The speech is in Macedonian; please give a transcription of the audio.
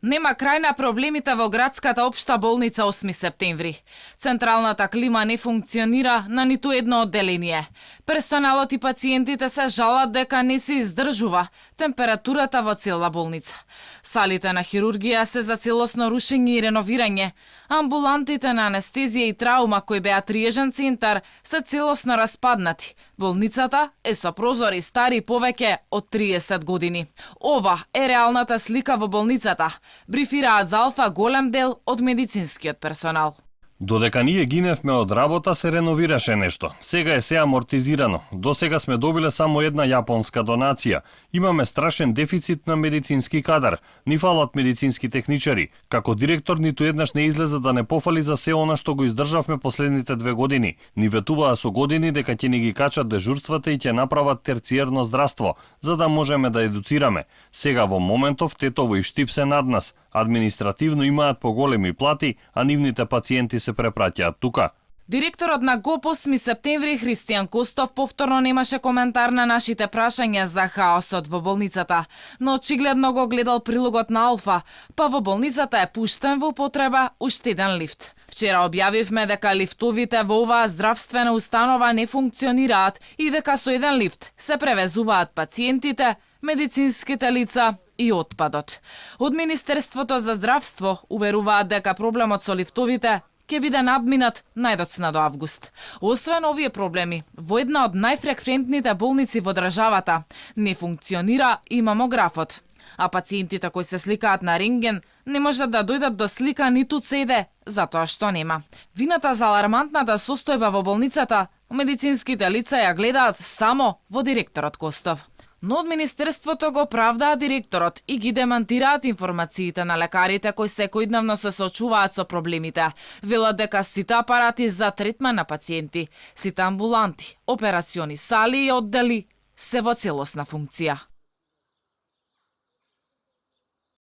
Нема крај на проблемите во градската општа болница 8 септември. Централната клима не функционира на ниту едно одделение. Персоналот и пациентите се жалат дека не се издржува температурата во цела болница. Салите на хирургија се за целосно рушење и реновирање. Амбулантите на анестезија и траума кои беа триежен центар се целосно распаднати. Болницата е со прозори стари повеќе од 30 години. Ова е реалната слика во болницата. Брифираат за Алфа голем дел од медицинскиот персонал. Додека ние гиневме од работа, се реновираше нешто. Сега е се амортизирано. До сега сме добиле само една јапонска донација. Имаме страшен дефицит на медицински кадар. Ни фалат медицински техничари. Како директор ниту еднаш не излезе да не пофали за се она што го издржавме последните 2 години. Ни ветуваа со години дека ќе ни ги качат дежурствата и ќе направат терциерно здравство, за да можеме да едуцираме. Сега во моментов Тетово и Штип се над нас. Административно имаат поголеми плати, а нивните пациенти се препраќаат тука. Директорот на ГОП 8 септември Христијан Костов повторно немаше коментар на нашите прашања за хаосот во болницата, но очигледно го гледал прилогот на Алфа, па во болницата е пуштен во употреба уште еден лифт. Вчера објавивме дека лифтовите во оваа здравствена установа не функционираат и дека со еден лифт се превезуваат пациентите, медицинските лица и отпадот. Од Министерството за здравство уверуваат дека проблемот со лифтовите ќе биде надминат најдоцна до август. Освен овие проблеми, во една од најфреквентните болници во државата не функционира и мамографот, а пациентите кои се сликаат на рентген не можат да дојдат до слика ниту CD, затоа што нема. Вината за алармантната состојба во болницата медицинските лица ја гледаат само во директорот Костов. Но од Министерството го правдаат директорот и ги демантираат информациите на лекарите кои секојдневно се соочуваат со проблемите. Велат дека сите апарати за третман на пациенти, сите амбуланти, операциони сали и оддели се во целосна функција.